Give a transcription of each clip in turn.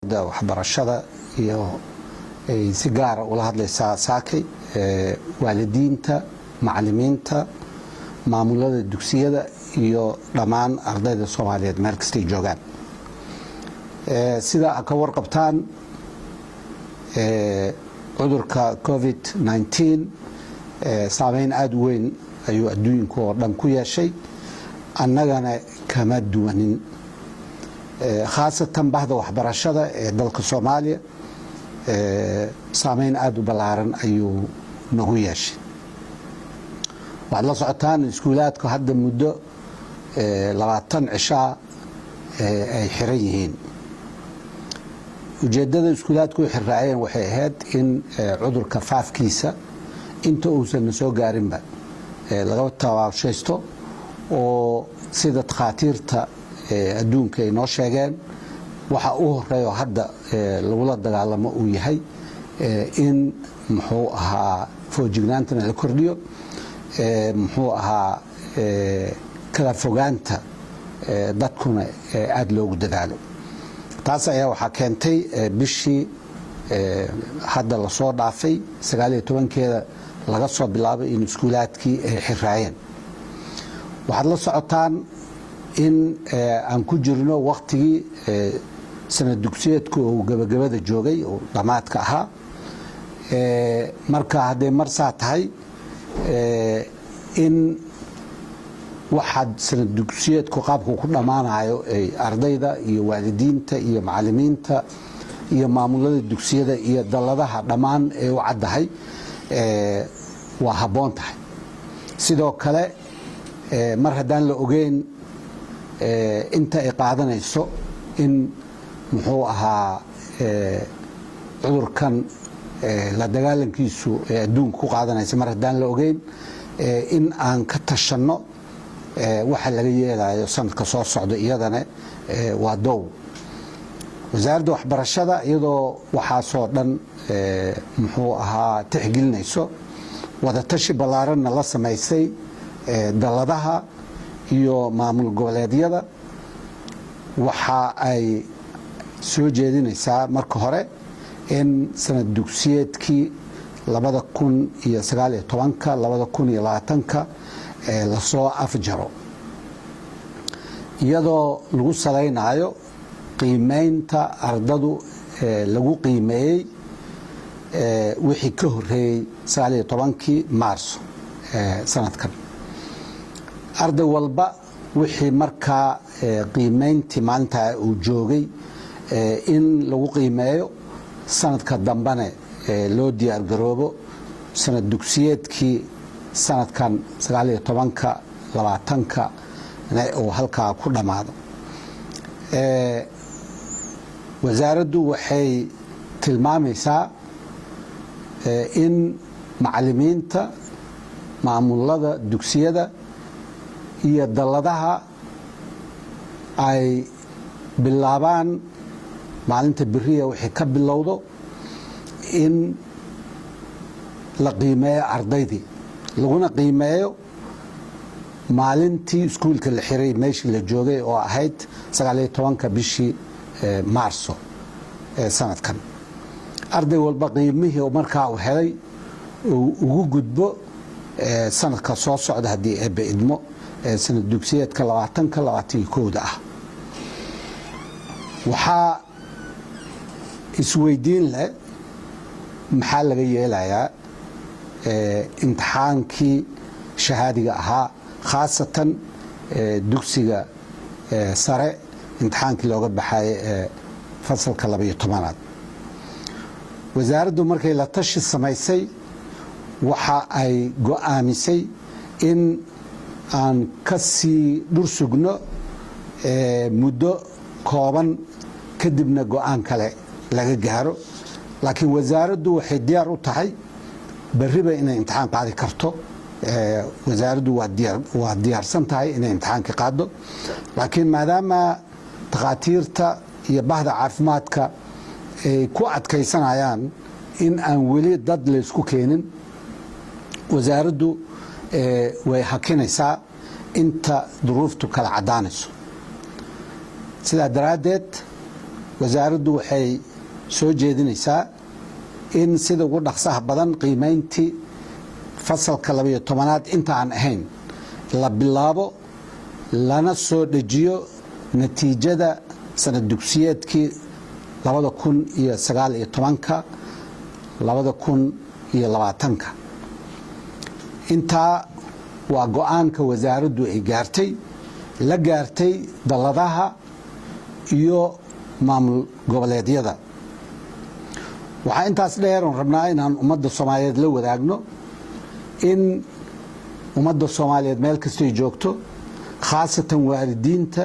Waxbarashada iyo ay si gaara ula hadlaysaa saakay waalidiinta, macalimiinta, maamulada dugsiyada iyo dhammaan ardayda Soomaaliyeed meel kastay joogaan. Sida a ka warqabtaan, cudurka COVID-19 saameyn aada u weyn ayuu adduunka oo dhan ku yeeshay, annagana kama duwanin, khaasatan bahda waxbarashada ee dalka Soomaaliya. Saameyn aada u ballaaran ayuu nagu yeeshay. Waxaad la socotaan iskuulaadku hadda muddo 20 cishaa ay xiran yihiin. Ujeeddada iskuulaadku u xirraayeen waxay ahayd in cudurka faafkiisa inta uusan na soo gaarinba laga tabaabshaysto, oo sida takhaatiirta adduunka ay noo sheegeen, waxa u horeeyo hadda lagula dagaalamo uu yahay in, muxuu ahaa, foojignaantana la kordhiyo, muxuu ahaa, kala fogaanta dadkuna aada loogu dadaalo. Taas ayaa waxaa keentay bishii hadda lasoo dhaafay 19-keeda laga soo bilaabay in iskuulaadkii ay xiraayeen. Waxaad la socotaan in aan ku jirno waktigii sanad dugsiyeedku uu gabagabada joogay oo dhammaadka ahaa. Marka hadday mar saa tahay, in waxaad sanad dugsiyeedku qaabku ku dhammaanayo ay ardayda iyo waalidiinta iyo macalimiinta iyo maamulada dugsiyada iyo dalladaha dhammaan ay u caddahay, waa habboon tahay. Sidoo kale, mar haddaan la ogeyn inta ay qaadanayso in, muxuu ahaa, cudurkan la dagaalankiisu ee adduunka ku qaadanaysa, mar haddaan la ogeyn, in aan ka tashanno waxa laga yeelayo sanadka soo socda iyadana waa dow. Wasaaradda waxbarashada, iyadoo waxaasoo dhan, muxuu ahaa, tixgelinayso, wadatashi ballaaranna la samaysay dalladaha iyo maamul goboleedyada, waxa ay soo jeedinaysaa marka hore in sanad dugsiyeedkii 2019-ka 2020-ka lasoo afjaro, iyadoo lagu salaynayo qiimeynta ardadu lagu qiimeeyey wixii ka horeeyey 19-kii Maarso sanadkan. Arday walba wixii markaa qiimeyntii maalintaa uu joogay in lagu qiimeeyo, sanadka dambene loo diyaar garoobo sanad dugsiyeedkii sanadkan 19-ka 20-ka uu halkaa ku dhammaado. Wasaaraddu waxay tilmaamaysaa in macalimiinta, maamulada dugsiyada iyo dalladaha ay bilaabaan maalinta beriya wixii ka bilowdo in la qiimeeyo ardaydii, laguna qiimeeyo maalintii iskuulka la xiray meeshii la joogay oo ahayd 19-ka bishii Maarso ee sanadkan. Arday walba qiimihii markaa uu helay uu ugu gudbo sanadka soo socda, haddii Eebbe idmo, sanad dugsiyeedka 20-ka 21-da ah. Waxaa isweydiin leh, maxaa laga yeelayaa imtixaankii shahaadiga ahaa, khaasatan dugsiga sare imtixaankii looga baxayay ee fasalka 12-aad? Wasaaraddu markay la tashi samaysay, waxa ay go'aamisay in aan ka sii dhur sugno muddo kooban, kadibna go'aan kale laga gaaro. Laakiin wasaaraddu waxay diyaar u tahay berriba inay imtixaan qaadi karto. Wasaaraddu waa diyaarsan tahay inay imtixaanka qaado, laakiin maadaama takhaatiirta iyo bahda caafimaadka ay ku adkaysanayaan in aan weli dad laysku keenin, wasaaraddu way hakinaysaa inta duruuftu kala caddaanayso. Sidaa daraaddeed, Wasaaraddu waxay soo jeedinaysaa in sida ugu dhaqsaha badan qiimayntii fasalka 12aad inta aan ahayn la bilaabo, lana soo dejiyo natiijada sanad dugsiyeedkii 2019-ka 2020-ka. Intaa waa go-aanka wasaaraddu ay gaartay, la gaartay dalladaha iyo maamul goboleedyada. Waxaa intaas dheer oon rabnaa inaan ummadda Soomaaliyeed la wadaagno in ummadda Soomaaliyeed meel kastay joogto, khaasatan waalidiinta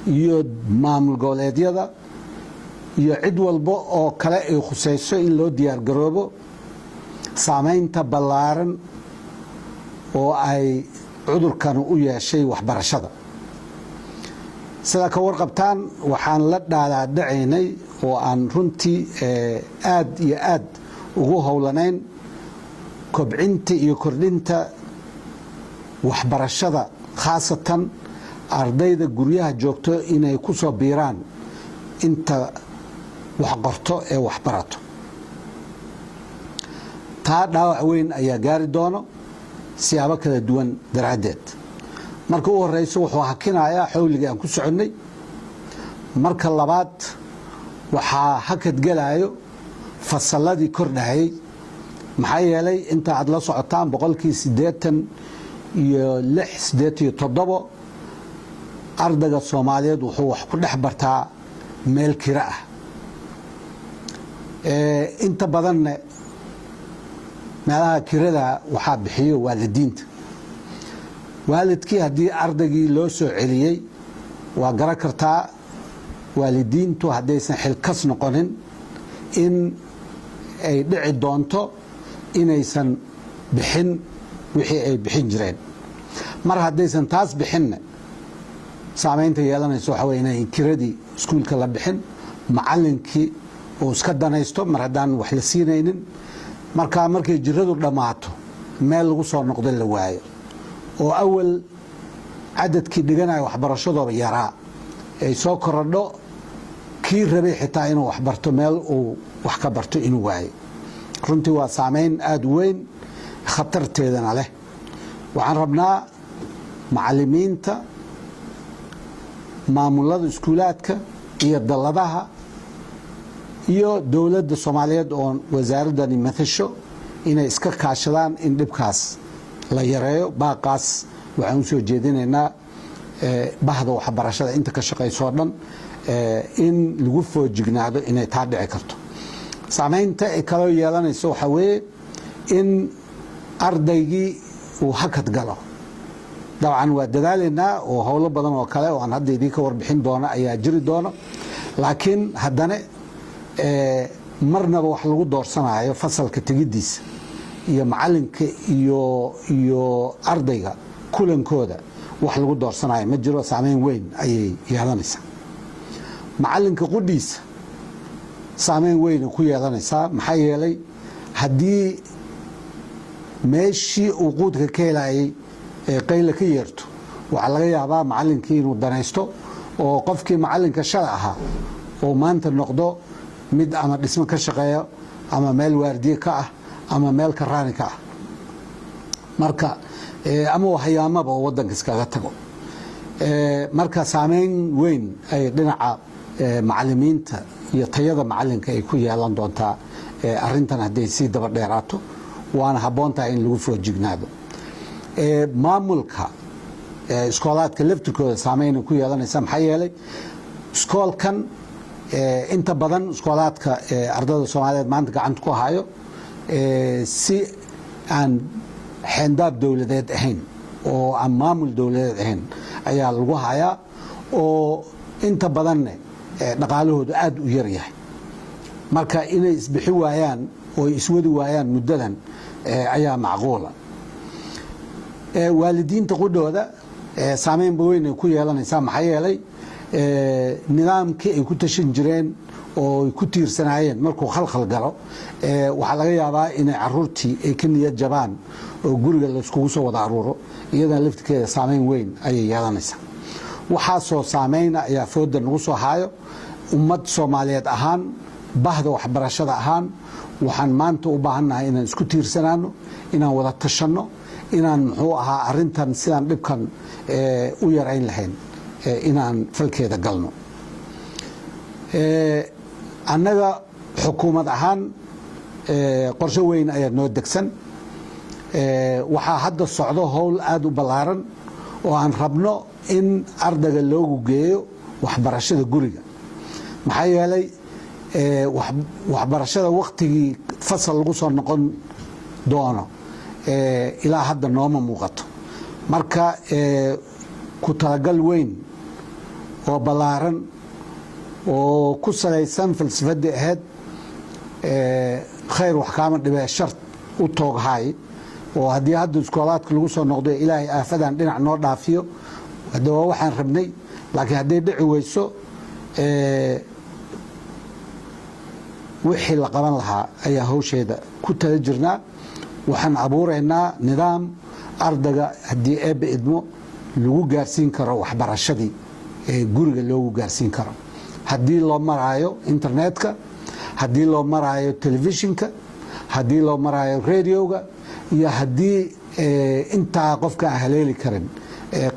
iyo maamul goboleedyada iyo cid walba oo kale ay khusayso, in loo diyaar garoobo saamaynta ballaaran oo ay cudurkan u yeeshay waxbarashada. Sidaa ka warqabtaan, waxaan la dhaalaadhacaynay oo aan runtii aad iyo aad ugu howlanayn kobcinta iyo kordhinta waxbarashada, khaasatan ardayda guryaha joogto inay ku soo biiraan inta wax qorto ee wax barato. Taa dhaawac weyn ayaa gaari doono siyaabo kala duwan daraaddeed. Marka u horeyso, wuxuu hakinayaa xawligii aan ku soconnay. Marka labaad, waxaa hakad gelaayo fasalladii kordhahayay, maxaa yeelay inta aad la socotaan, 86%, 87 ardayga Soomaaliyeed wuxuu wax ku dhex bartaa meel kira ah. Inta badanna meelaha kirada waxaa bixiyo waalidiinta. Waalidkii haddii ardaygii loo soo celiyey, waa garan kartaa waalidiintu haddaysan xilkas noqonin in ay dhici doonto inaysan bixin wixii ay bixin jireen. Mar haddaysan taas bixinna, saamaynta yeelanayso waxa wey inay kiradii iskuulka la bixin, macallinkii uu iska danaysto mar haddaan wax la siinaynin. Marka markay jiradu dhammaato, meel lagu soo noqdo la waayo, oo awal cadadkii dhiganaya waxbarashadooba yaraa ay soo korodho, kii rabay xitaa inuu waxbarto meel uu wax ka barto inuu waayo. Runtii waa saamayn aada u weyn, khatarteedana leh. Waxaan rabnaa macallimiinta, maamulada iskuulaadka iyo dalladaha iyo dowladda Soomaaliyeed oo wasaaraddani matasho inay iska kaashadaan in dhibkaas la yareeyo. Baaqaas waxaan usoo jeedinaynaa bahda waxbarashada inta ka shaqaysoo dhan in lagu foojignaado inay taa dhici karto. Saamaynta ay kaloo yeelanayso waxaa weeye in ardaygii uu hakad galo. Dabcan waa dadaalaynaa oo howlo badan oo kale oo aan hadda idiinka warbixin doono ayaa jiri doono, laakiin haddana marnaba wax lagu doorsanayo fasalka tegiddiisa iyo macalinka iyo ardayga kulankooda wax lagu doorsanayo ma jiro. Saameyn weyn ayay yeelanaysaa. Macalinka qudhiisa saameyn weyn ku yeelanaysaa, maxaa yeelay haddii meeshii uu quudka ka helayay ee qayla ka yeerto, waxaa laga yaabaa macalinkii inuu danaysto oo qofkii macalinka shala ahaa oo maanta noqdo mid ama dhismo ka shaqeeya ama meel waardiye ka ah ama meel karaani ka ah, marka ama hayaamaba oo wadanka iskaga tago. Marka saameyn weyn ay dhinaca macalimiinta iyo tayada macalinka ay ku yeelan doontaa arintan hadday sii daba dheeraato, waana habboon tahay in lagu foojignaado. Maamulka iskoolaadka laftirkooda saameyn ku yeelanaysa, maxaa yeelay iskoolkan inta badan iskoolaadka ardada Soomaaliyeed maanta gacanta ku hayo si aan xeendaab dowladeed ahayn oo aan maamul dowladeed ahayn ayaa lagu hayaa, oo inta badanne dhaqaalahoodu aad u yar yahay. Marka inay isbixi waayaan oo iswadi waayaan muddadan ayaa macquula. Waalidiinta qudhooda saameynba weyn ay ku yeelanaysaa, maxaa yeelay nidaamkii ay ku tashan jireen oo ay ku tiirsanaayeen markuu khalkhal galo, waxaa laga yaabaa inay caruurtii ay ka niyad jabaan oo guriga layskugu soo wada aruuro. Iyadana laftirkeeda saameyn weyn ayay yeelanaysaa. Waxaasoo saameyna ayaa fooda nagu soo haayo. Ummad Soomaaliyeed ahaan, bahda waxbarashada ahaan, waxaan maanta u baahannahay inaan isku tiirsanaano, inaan wada tashanno, inaan, muxuu ahaa, arintan sidaan dhibkan u yarayn lahayn inaan falkeeda galno. Annaga xukuumad ahaan qorshe weyn ayaa noo degsan. Waxaa hadda socdo howl aada u ballaaran oo aan rabno in ardayga loogu geeyo waxbarashada guriga, maxaa yeelay waxbarashada waktigii fasal lagu soo noqon doono ilaa hadda nooma muuqato. Marka ku talagal weyn oo ballaaran oo ku salaysan falsafadii ahayd "khayr wax kaama dhibee, shar u tooghaay", oo haddii hadda iskoolaadka lagu soo noqdo, Ilaahay aafadan dhinac noo dhaafiyo, hadda waa waxaan rabnay, laakiin hadday dhici weyso, wixii la qaban lahaa ayaa hawsheeda ku tala jirnaa. Waxaan abuuraynaa nidaam ardayga, haddii Eebbe idmo, lagu gaarsiin karo waxbarashadii ee guriga loogu gaarsiin karo, haddii loo maraayo internetka, haddii loo maraayo telefishinka, haddii loo maraayo radioga, iyo haddii intaa qofka aan haleeli karin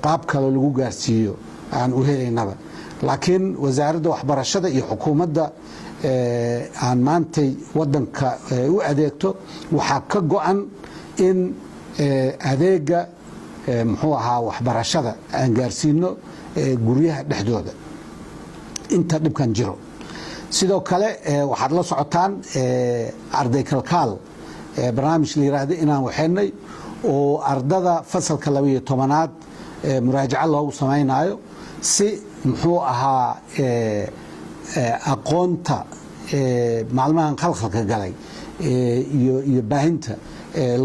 qaab kale lagu gaarsiiyo aan u helaynaba. Laakiin Wasaaradda Waxbarashada iyo xukuumadda aan maantay wadanka u adeegto waxaa ka go-an in adeega, muxuu ahaa, waxbarashada aan gaarsiino guryaha dhexdooda inta dhibkan jiro. Sidoo kale waxaad la socotaan Arday Kalkaal, barnaamij la yiraahdo, inaan waxaynay oo ardada fasalka 12aad muraajaco loogu samaynayo si, muxuu ahaa, aqoonta maalmahan khalkhalka galay iyo baahinta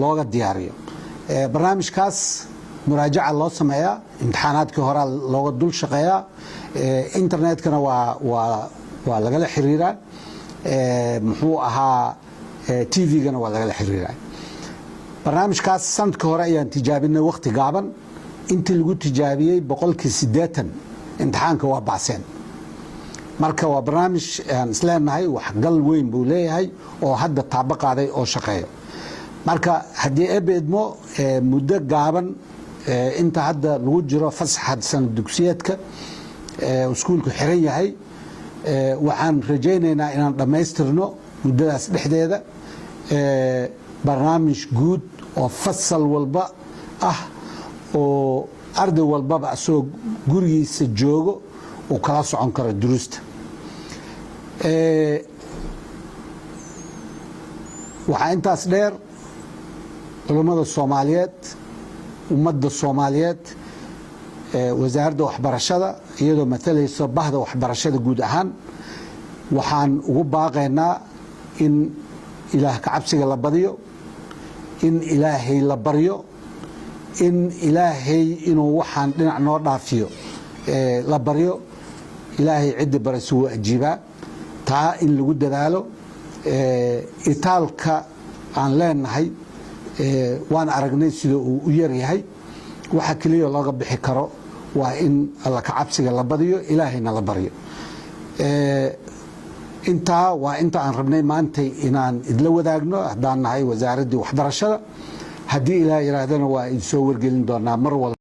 looga diyaariyo. Barnaamijkaas muraajaca loo sameeyaa, imtixaanaadkii horaa looga dul shaqeeyaa, internetkana waa lagala xiriiraa, muxuu ahaa, TV-gana waa lagala xiriiraa. Barnaamijkaas sanadkii hore ayaan tijaabinay wakhti gaaban. Intii lagu tijaabiyey 80% imtixaanka waa baaseen. Marka waa barnaamij aan isleenahay waxgal weyn buu leeyahay oo hadda taabo qaaday oo shaqeeyo. Marka haddii Eebbe idmo, muddo gaaban inta hadda lagu jiro fasaxa sanad dugsiyeedka, iskuulku xiran yahay, waxaan rajaynaynaa inaan dhammaystirno muddadaas dhexdeeda barnaamij guud oo fasal walba ah oo arday walbaba asagoo gurigiisa joogo uu kala socon karo duruusta. Waxaa intaas dheer, culummada Soomaaliyeed, ummadda Soomaaliyeed, Wasaaradda Waxbarashada iyadoo matalayso bahda waxbarashada guud ahaan, waxaan ugu baaqaynaa in Ilaah kacabsiga la badiyo, in Ilaahay la baryo, in Ilaahay inuu waxaan dhinac noo dhaafiyo la baryo. Ilaahay ciddii barayso wuu ajiibaa. Taa in lagu dadaalo. Itaalka aan leenahay waan aragnay sida uu u yaryahay. Waxa keliya looga bixi karo waa in Alla kacabsiga la badiyo, Ilaahayna la baryo. Intaa waa inta aan rabnay maantay inaan idla wadaagno haddaan nahay Wasaaraddii Waxbarashada. Haddii Ilaah yihaahdana, waa idinsoo wargelin doonaa mar walba.